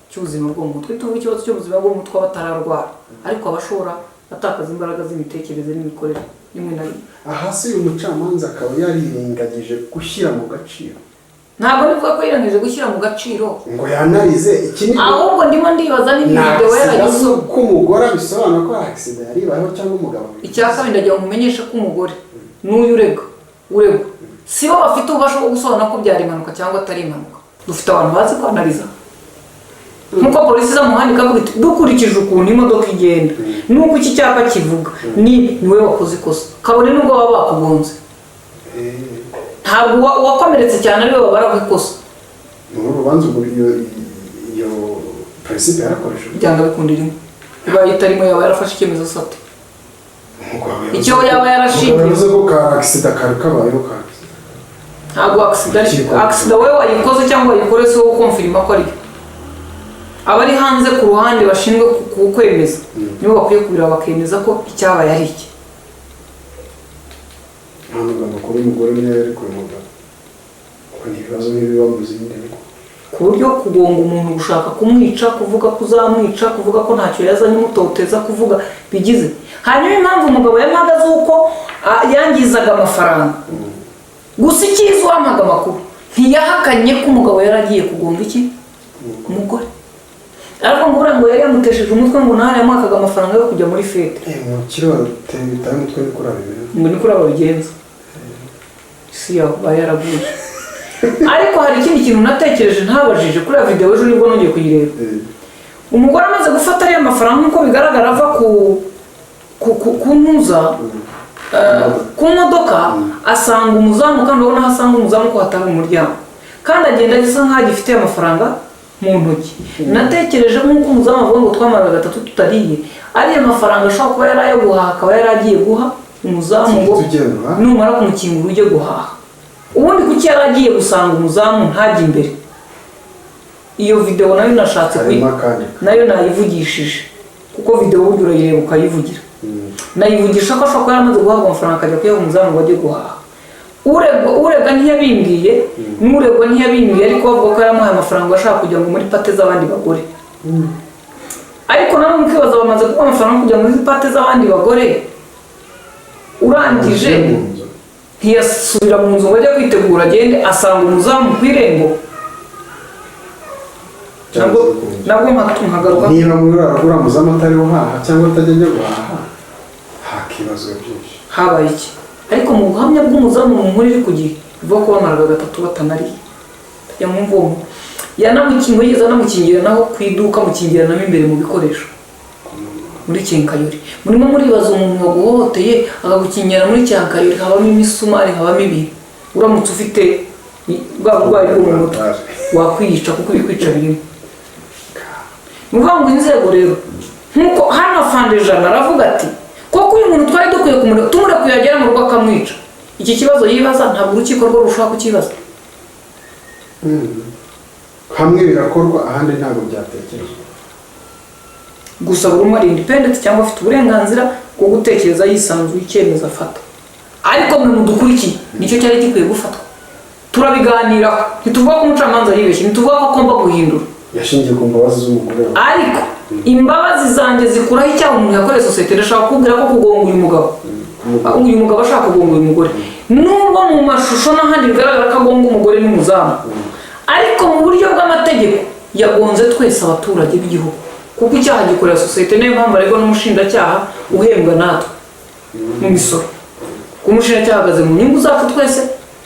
cy'ubuzima bwo mu mutwe. Tuvuga ikibazo cy'ubuzima bwo mu mutwe aba atararwara, ariko aba ashobora atakaza imbaraga z'imitekerereze n'imikorere rimwe na rimwe. Aha se uyu mucamanza akaba yarirengagije gushyira mu gaciro? Ntabwo nivuga ko yirengagije gushyira mu gaciro. Ngo yanarize iki ni Ahubwo ndimo ndibaza niba ni iyi videwo accident yarayisomye. Ko umugore abisobanura ko ari accident yari ibayeho cyangwa umugabo abivuze. Icya kabiri, ndagira ngo mumenyeshe ko umugore n'uyu urega, uregwa, si bo bafite ububasha bwo gusobanura ko byari impanuka cyangwa atari impanuka. Dufite abantu bazi kwanariza, nk'uko polisi iza mu muhanda ikavuga iti dukurikije ukuntu imodoka igenda n'uko iki cyapa kivuga, ni wowe wakoze ikosa, kabone n'ubwo baba bakugonze. Ntabwo uwakomeretse cyane ariwe babara ku ikosa. Muri uru rubanza ubwo iyo principe yarakoreshejwe? Byanga bikunda irimo. Ibaye itarimo yaba yarafashe icyemezo sate? Icyo yaba yarashingiye. Umugabo yavuze ko ka accident kari kabayeho, ka accident. Ntabwo accident ari Urukiko. Accident wowe wayikoze cyangwa wayikore si wowe ukonfirima ko ariyo. Abari hanze ku ruhande bashinzwe kwemeza nibo bakwiye kubireba bakemeza ko icyabaye ari iki. Nta magambo kuri umugore niyo yarekuye umugabo, kuko ni ibibazo nk'ibiba mu zindi ngo. Ku buryo kugonga umuntu, gushaka kumwica, kuvuga ko uzamwica, kuvuga ko ntacyo yazanye umutoteza, kuvuga bigize. Hanyuma impamvu umugabo yampaga z'uko yangizaga amafaranga gusa, icyiza uwampaga amakuru ntiyahakanye ko umugabo yari agiye kugonga iki umugore, ariko ngo buriya ngo yari yamutesheje umutwe, ngo nawe yamwakaga amafaranga yo kujya muri fête. Mu kiro bitaye umutwe niko urabimenya. Ngo niko babigenza, isi yaba yaraguye. Ariko hari ikindi kintu natekereje ntabajije kuri ya videwo, ejo nibwo nongeye kuyireba. Umugore amaze gufata ariya mafaranga, nk'uko bigaragara ava ku ntuza, ku modoka, asanga umuzamu, kandi urabona aho asanga umuzamu ko hatari umuryango, kandi agenda asa nk'aho agifite amafaranga mu ntoki. Natekereje nk'uko umuzamu avuga ngo twamara gatatu tutariye, ariya mafaranga ashobora kuba yari ayo guhaha, akaba yari agiye guha umuzamu ngo Tugenda. numara kumukingura ujye guhaha. Ubundi kuki yari agiye gusanga umuzamu ntajye imbere? Iyo videwo nayo nashatse Harimo akandi. Nayo nayivugishije, kuko videwo burya urayireba ukayivugira. Nayivugisha ko ashobora kuba yaramaze guhabwa amafaranga akajya kuyaha umuzamu ngo ajye guhaha. Uregwa ntiyabimbwiye, n'uregwa ntiyabimbwiye, ariko bavuga ko yaramuhaye amafaranga ashaka kujya ngo muri party z'abandi bagore. Ariko nanone ukibaza, bamaze kuguha amafaranga kujya muri party z'abandi bagore, urangije Mu nzu. ntiyasubira mu nzu ngo ajye kwitegura agende, asanga umuzamu ku irembo. Nabwo nkagaruka. Niba muri uriya muzamu atari uhaha cyangwa atajya ajya guhaha, hakibazwa byinshi. Habaye iki? Ariko mu buhamya bw'umuzamu, mu nkuru iri ku gihe, bivuga ko bamaraga 3 batanariye. Tajya mu mvumo yanamukingo, yigeze anamukingira naho ku iduka, amukingiranamo imbere mu bikoresho muri quincaillerie. Murimo muribaza umuntu waguhohoteye akagukingira muri quincaillerie, habamo imisumari, habamo ibintu. Uramutse ufite bwa burwayi bwo mu mutwe wakwiyica, kuko ibikwica birimo. Ni ukuvuga ngo inzego rero, nk'uko hano Fandejana aravuga ati koko uyu muntu twari dukwiye kumureka, tumurekuye yagera mu rugo akamwica. Iki kibazo yibaza ntabwo urukiko rwo rushobora kukibaza. Hamwe birakorwa, ahandi ntabwo byatekerezwa. Gusa buri umwe ari independent cyangwa afite uburenganzira bwo gutekereza yisanzuye icyemezo afata, ariko mwe mudukurikiye, nicyo cyari gikwiye gufatwa. Turabiganiraho, ntituvuga ko umucamanza yibeshye, ntituvuga ko agomba guhindura. Yashingiye ku mbabazi z'umugore we. Ariko imbabazi zanjye zikuraho icyaha umuntu yakoreye sosiyete? Ndashaka kukubwira ko kugonga uyu mugabo, uyu mugabo ashaka kugonga uyu mugore, nubwo mu mashusho n'ahandi bigaragara ko agonga umugore n'umuzamu, ariko mu buryo bw'amategeko yagonze twese abaturage b'igihugu, kuko icyaha gikorera sosiyete. Niyo mpamvu aregwa n'umushinjacyaha uhembwa natwe mu misoro, kuko umushinjacyaha ahagaze mu nyungu zacu twese.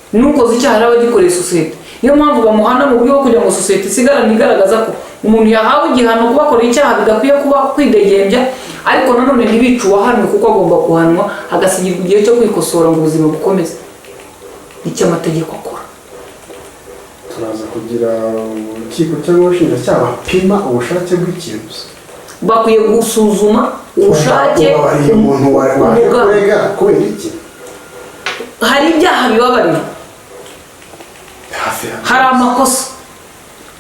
N'ukoze icyaha araba agikoreye sosiyete. Niyo mpamvu bamuhana mu buryo bwo kugira ngo sosiyete isigarane igaragaza ko umuntu yahawe igihano kuba akora icyaha bidakwiye kuba kwidegembya, ariko nanone ntibice uwahanwe, kuko agomba guhanwa agasigirwa igihe cyo kwikosora ngo ubuzima bukomeze. Nicyo amategeko akora. Turaza kugira urukiko cyangwa ubushinjacyaha bapima ubushake bw'ikintu. Bakwiye gusuzuma ubushake. Ubabariye umuntu waje umugambi. Kurega kubera iki? Hari ibyaha bibabarira. Hafi ya Hari amakosa,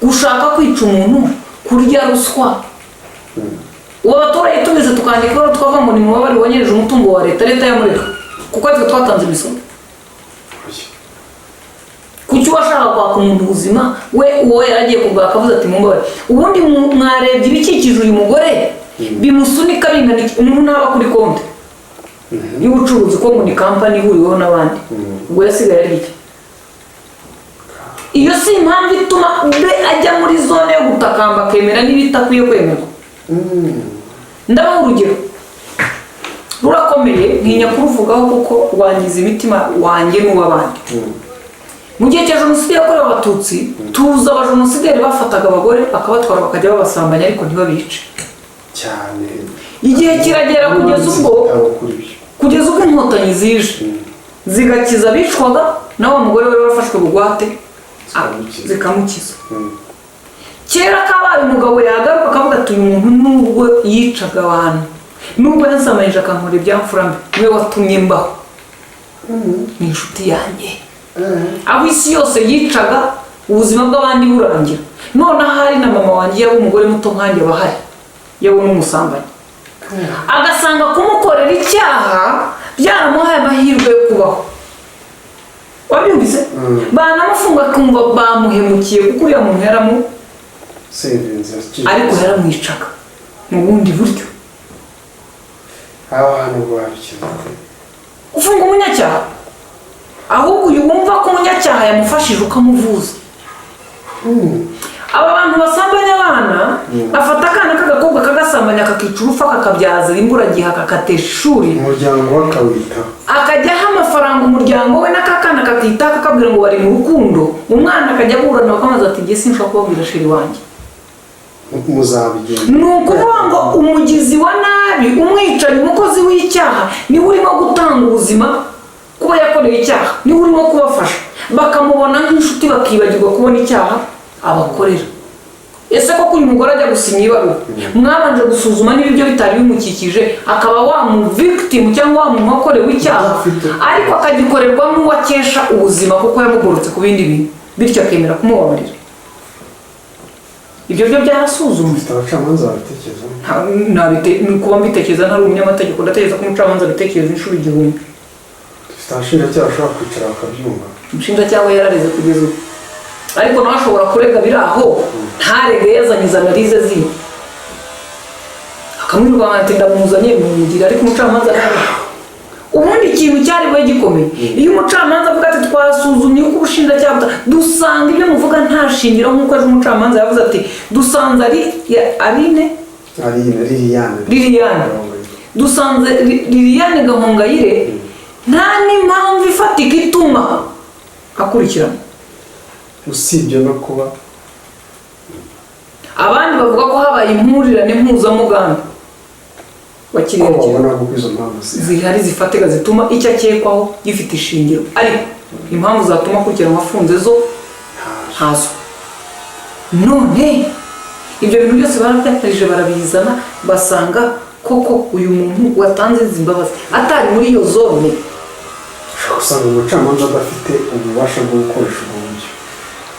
gushaka kwica umuntu, kurya ruswa. Ubu abaturage tubize tukandika ibaruwa twavuga ngo ni mubabare wanyereje umutungo wa leta, leta yamureka kuko twe twatanze imisoro? Kuki washaka kwaka umuntu ubuzima, we uwo yaragiye kubwaka akavuze ati mumbabarire? Ubundi mwarebye ibikikije uyu mugore bimusunika bingana iki? Umuntu ntaba kuri konti y'ubucuruzi, ko ngo ni kampani ihuriweho n'abandi, ubwo yasigaye ari iki? Iyo si impamvu ituma be ajya muri zone yo gutakamba, akemera n'ibitakwiye kwemerwa. Ndabaha urugero rurakomeye, ntinya kuruvugaho kuko rwangiza imitima wanjye n'uw'abandi. Mu gihe cya Jenoside yakorewe Abatutsi, tuzi abajenosideri bafataga abagore bakabatwara, bakajya babasambanya ariko ntibabice. Cyane. Igihe kiragera kugeza ubwo Igitabo kuri byo. kugeza ubwo Inkotanyi zije zigakiza abicwaga, nawe mugore wari warafashwe bugwate Zikamukiza. Zikamukiza. Kera kabaye, umugabo yagaruka akavuga ati uyu muntu nubwo yicaga abantu, nubwo yansamanyije akankora ibyamfura mbi, niwe watumye mbaho, ni inshuti yanjye. Aho isi yose yicaga ubuzima bw'abandi burangira, none ahari na mama wanjye yaba umugore muto nkanjye aba ahari, yabona umusambanyi agasanga kumukorera icyaha byaramuhaye amahirwe yo kubaho. Wabyumvise? Banamufunga akumva bamuhemukiye, kuko uriya muntu yaramu Sevinzi. Ariko yaramwicaga mu bundi buryo. Abantu babikize. Ufunga umunyacyaha, ahubwo uyu wumva ko umunyacyaha yamufashije ukamuvuza. Aba bantu basambanya abana, afata akana k'agakobwa kagasambanya, akakica urupfu, kakabyaza imburagihe, akakatesha ishuri. Umuryango we akawitaho. Akajya aha amafaranga umuryango we n'akakana kakita, kakabwira ngo bari mu rukundo. Umwana akajya aburana, bakamubaza ati njye sinshobora kubabwira chéri wanjye. Muzabigenda. Ni ukuvuga ngo umugizi wa nabi, umwicanyi, umukozi w'icyaha, niwe urimo gutanga ubuzima kuba yakoreye icyaha, niwe urimo kubafasha, bakamubona nk'inshuti, bakibagirwa kubona icyaha abakorera. Ese koko uyu mugore ajya gusinya ibaruwa, mwabanje gusuzuma niba ibyo bitari bimukikije, akaba wa mu victim cyangwa wa muntu wakorewe icyaha, ariko akagikorerwa n'uwo akesha ubuzima kuko yamugorotse ku bindi bintu, bityo akemera kumubabarira? Ibyo byo byarasuzumwe? Ufite abacamanza babitekerezaho. Ni kuba mbitekereza ntari umunyamategeko, ndatekereza ko umucamanza abitekereza inshuro 1000. Dufite Dufite abashinjacyaha bashobora kwicara bakabyumva. Umushinjacyaha we yarareze kugeza ubu, ariko nawe ashobora kurega biri aho, ntarege yazanye izo analyse zindi, akamwirwanya ati: "Ndamuzanye mumugira." Ariko umucamanza nawe, ubundi ikintu cyari bube gikomeye, iyo umucamanza avuga ati: "Twasuzumye uko ubushinjacyaha dusanga ibyo muvuga nta shingiro," nk'uko ejo umucamanza yavuze ati: "Dusanze ari Aline." Aline Liliane. Liliane. "Dusanze Liliane Gahongayire nta n'impamvu ifatika ituma akurikirana." Usibye no kuba Abandi bavuga ko habaye impurirane mpuzamugambi wa ko kiriya kintu. Babona kuko izo mpamvu zihari. Zihari zifatika zituma icyo akekwaho gifite ishingiro, ariko impamvu zatuma akurikiranwa afunze zo ntazo. None ibyo bintu byose barabyakarije, barabizana, basanga koko uyu muntu watanze izi mbabazi atari muri iyo zone. Ushobora gusanga umucamanza adafite ububasha bwo gukoresha ubwo buryo.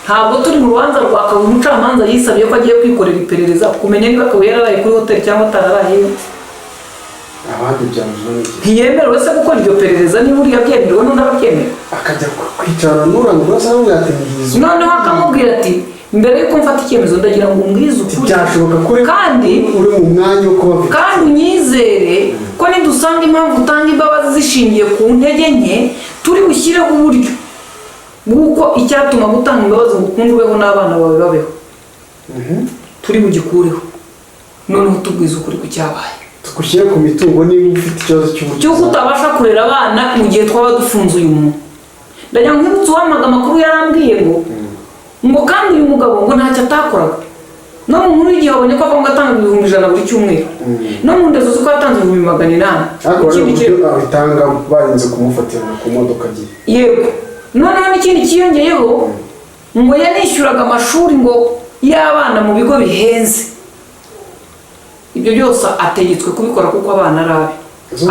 Ntabwo turi mu rubanza rwa Kabuye. Umucamanza yisabiye ko agiye kwikorera iperereza kumenya niba Kabuye yararaye kuri hoteli cyangwa atararayeyo. Abandi byabuzwa n'iki? Ntiyemerewe se gukora iryo perereza? Niba uriya abyemerewe, n'undi ababyemera. Akajya kwicarana n'urangura se aramubwira ati: "Mbwiza." Noneho akamubwira ati: "Mbere y'uko mfata icyemezo, ndagira ngo umbwize ukuri." Byashoboka ko uri Kandi uri mu mwanya wo kuba victime. Kandi unyizere ko nidusanga impamvu utanga imbabazi zishingiye ku ntege nke, turi bushyireho uburyo bw'uko icyatuma gutanga imbabazi ngo ukunde ubeho n'abana bawe babeho turi bugikureho. Noneho tubwize ukuri ku cyabaye. Tugushyire ku mitungo niba ufite ikibazo cy'uburyo Cy'uko utabasha kurera abana mu gihe twaba dufunze uyu muntu. Ndagira ngo nkwibutse, uwampaga amakuru yarambwiye ngo kandi uyu mugabo ngo ntacyo atakoraga. No mu nkuru y'igihe wabonye ko avuga ngo atanga 100,000 buri cyumweru, no mu ndezo uzi ko yatanze 800,000. Ariko hari Ikindi uburyo abitanga barinze kumufatirana ku modoka agiye. Yego, noneho n'ikindi cyiyongeyeho, ngo yanishyuraga amashuri ngo y'abana mu bigo bihenze. Ibyo byose ategetswe kubikora kuko abana ari abe,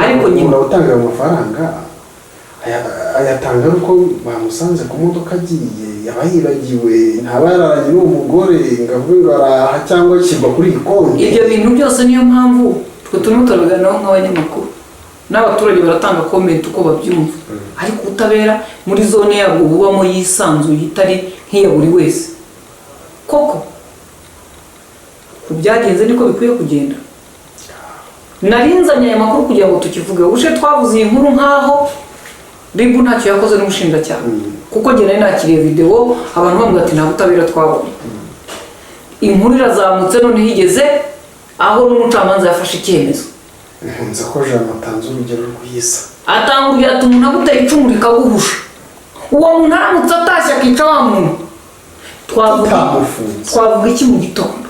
ariko nyina Umuntu utanga ayo mafaranga ayatanga ari uko bamusanze ku modoka agiye, yaba yibagiwe, ntaba yararanye n'uwo mugore ngo avuge ngo araha cyangwa ashyirwa kuri iyi konti. Ibyo bintu byose niyo mpamvu twe turimo turabiganiraho nk'abanyamakuru, n'abaturage baratanga comment uko babyumva. Ariko ubutabera muri zone yabwo bubamo yisanzuye, itari nk'iya buri wese, koko ku byagenze niko bikwiye kugenda. Narinzanye aya makuru kugira ngo tukivuge. Ubushize twavuze iyi nkuru nk'aho RIB ntacyo yakoze n'ubushinjacyaha, kuko njye nari nakiriye videwo abantu bambwira ati: "Nta butabera twabonye." Inkuru irazamutse, noneho igeze aho n'umucamanza yafashe icyemezo. Nkunze ko Jean atanze urugero rwiza. Atanga urugero ati: "Umuntu aguteye icumu rikaguhusha, uwo muntu aramutse atashye akica wa muntu, twavuga Tutamufunze. twavuga iki mu gitondo?"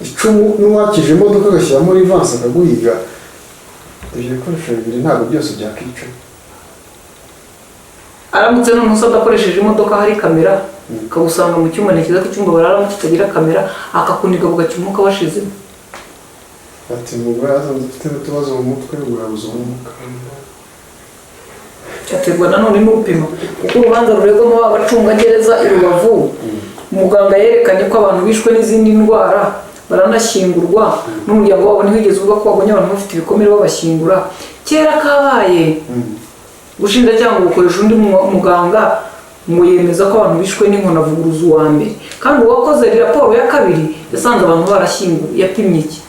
Icumu n'uwakije imodoka agashyiramo rivansi akaguhiga, ibyo bikoresho bibiri ntabwo byose byakwica. Aramutse noneho usabwa akoresheje imodoka, hari kamera, akagusanga mu cyumba, ntekereza ko icyumba bararamo kitagira kamera, akakuniga bugacya umwuka washizemo. Ati: "Umugore yasanze ufite n'utubazo mu mutwe, ngo yabuze umwuka." Cyaterwa nanone n'upima, kuko urubanza ruregwamo ba bacungagereza i Rubavu, muganga yerekanye ko abantu bishwe n'izindi ndwara baranashyingurwa, n'umuryango wabo ntiwigeze uvuga ko wabonye abantu bafite ibikomere babashyingura. Kera kabaye, ubushinjacyaha ngo bukoresha undi muganga ngo yemeza ko abantu bishwe n'inkoni, avuguruza uwa mbere. Kandi uwakoze raporo ya kabiri yasanze abantu barashyinguwe, yapimye iki?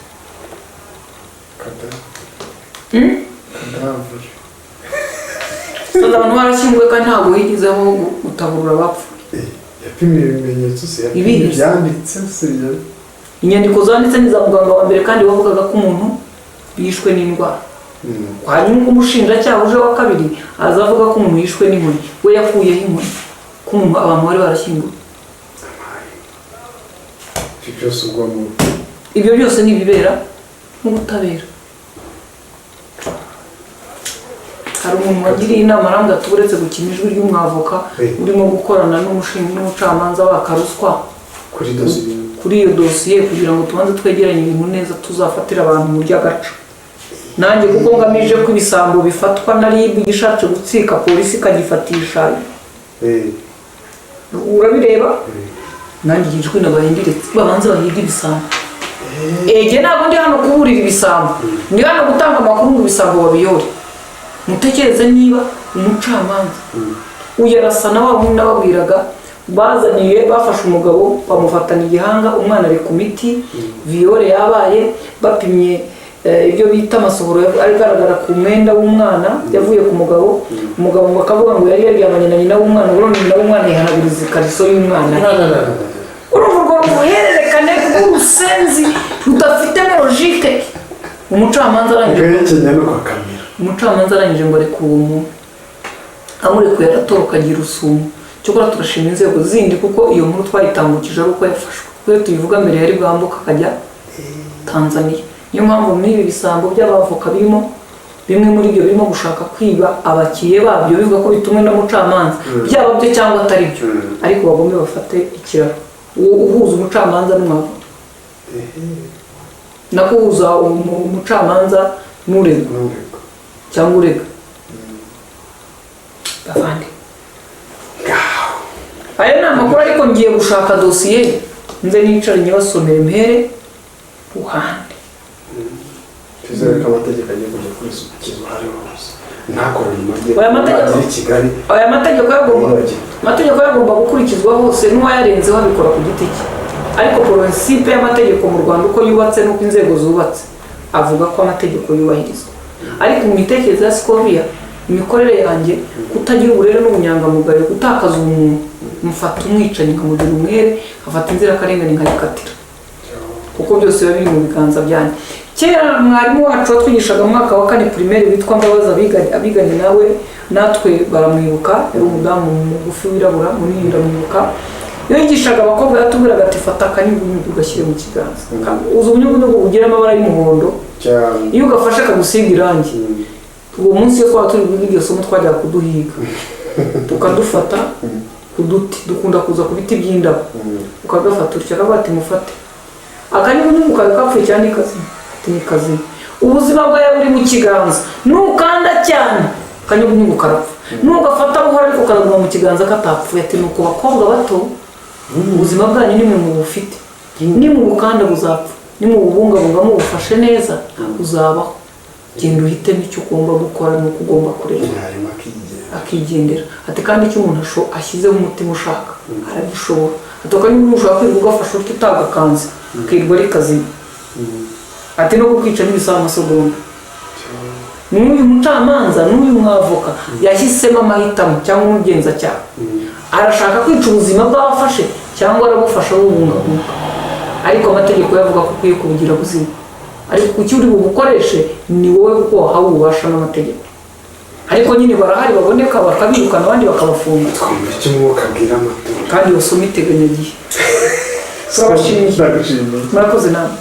Cadavre. Yasanze abantu barashyinguwe kandi ntabwo higeze habaho gutaburura abapfuye. Yapimye ibimenyetso se? Yapimye Ibihe? ibyanditse se? Inyandiko zanditse ni iza muganga wa mbere, kandi wavugaga ko umuntu yishwe n'indwara. Hanyuma umushinjacyaha uje wa kabiri aza avuga ko umuntu yishwe n'inkoni. We yakuyeho inkoni ko umuntu abantu bari barashyinguwe? Ibyo byose ubwo mu Ibyo byose ni ibibera mu butabera. Hari umuntu wagiriye inama, arambwira ati: "Uretse gukina ijwi ry'umwavoka urimo gukorana n'umucamanza waka ruswa kuri dosiye kuri iyo dosiye, kugira ngo tubanze twegeranye ibintu neza, tuzafatire abantu mu by'agaco." Nanjye kuko ngamije ko ibisambo bifatwa na RIB, gishatse gutsika polisi ikagifatisha, urabireba, nanjye iryo jwi nabaye ndiretse. Babanze bahige ibisambo. Ege, ntabwo ndi hano kuburira ibisambo, ndi hano gutanga amakuru ngo ibisambo babiyore. Mutekereze niba umucamanza uyarasa na wa wundi nababwiraga bazaniye, bafashe umugabo bamufatana igihanga, umwana ari ku miti, viol yabaye, bapimye ibyo bita amasohoro agaragara ku mwenda w'umwana yavuye ku mugabo. Umugabo ngo akavuga ngo yari yaryamanye na nyina w'umwana, ubwo nyina w'umwana yihanaguriza ikariso y'umwana. Urumva urwo ruhererekane rw'urusenzi rudafite na logique. Umucamanza arangije Ugaherekenya no kwa kamera. Umucamanza arangije ngo arekure uwo muntu, amurekuye aratoroka agira urusumo. Cyokora turashima inzego zindi kuko iyo nkuru twayitambukije ari uko yafashwe, kuko iyo tuyivuga mbere yari bwambuka akajya Tanzania. Niyo mpamvu muri ibi bisambo by'abavoka birimo, bimwe muri byo birimo gushaka kwiba abakiriya babyo, bivuga ko bitumwe n'umucamanza, byaba byo cyangwa atari byo, ariko bagombe bafate ikiraro uwo uhuza umucamanza n'umwavoka, nako uhuza umucamanza n'uregwa N'urego. cyangwa urega. Bavandi, aya ni amakuru, ariko ngiye gushaka dosiye nze nicare nyibasomere mpere ruhande. Twizere ko amategeko agiye kujya kurikizwa hariho hose, ntakore mu majyepfo, Aya mategeko- nagera i Kigali Aya mategeko yagomba yibagirwe. Amategeko yagomba gukurikizwa hose, n'uwayarenzeho abikora ku giti cye. Ariko principe y'amategeko mu Rwanda uko yubatse n'uko inzego zubatse, avuga ko amategeko yubahirizwa. Ariko mu mitekerereze ya Scovia, imikorere yanjye, kutagira uburere n'ubunyangamugayo, gutakaza ubumuntu, mufata umwicanyi nkamugira umwere, nkafata inzirakarengane nkayikatira, kuko byose biba biri mu biganza byanjye. Kera mwarimu wacu watwigishaga mu mwaka wa kane primaire witwa Mbabazi, abiganye nawe natwe baramwibuka, yari umudamu mugufi wirabura munini, ndamwibuka. Iyo yigishaga abakobwa yatubwiraga ati: "Fata akanyugunyugu ugashyire mu kiganza." Uzi ubunyugunyugu bugira amabara y'umuhondo? Cyane. Iyo ugafashe kagusiga irangi. Uwo munsi iyo twaba turi kwiga iryo somo, twajyaga kuduhiga tukadufata ku duti, dukunda kuza ku biti by'indabo, ukagafata utya, akavuga ati: "Mufate akanyugunyugu kawe kapfuye cyane, ni kazima." Ati: "Ni kazima." Ubuzima bwawe buri mu kiganza. Nukanda cyane akanyugunyugu karapfa, nugafata buhoro ariko karaguma mu kiganza katapfuye. Ati: "Nuko bakobwa bato, ubuzima bwanyu nimwe mu bufite, nimubukanda buzapfa, nimububungabunga mubufashe neza buzabaho. Genda uhitemo icyo ugomba gukora n'uko ugomba kurera." Mwarimu akigenga. Akigendera. Ati: "Kandi icyo umuntu ashyizeho umutima ushaka aragishobora." Ati: "Akanyugunyugu ushobora kwirirwa ugafasha utyo utagakanze, akirirwa ari kazima." Ati: "No kukwica ntibisaba amasegonda." N'uyu mucamanza n'uyu mwavoka yahisemo amahitamo, cyangwa umugenzacyaha arashaka kwica ubuzima bw'abafashe cyangwa arabufasha bubungabunga. Ariko amategeko yo avuga ko ukwiye kubugira buzima, ariko kuki uri bubukoreshe ni wowe, kuko wahawe ububasha n'amategeko. Ariko nyine barahari baboneka bakabirukana, abandi bakabafunga. Twumva icyo umwuka abwira amatora. Kandi basome iteganyagihe. Turabashimiye. Ndagushimiye. Murakoze namwe.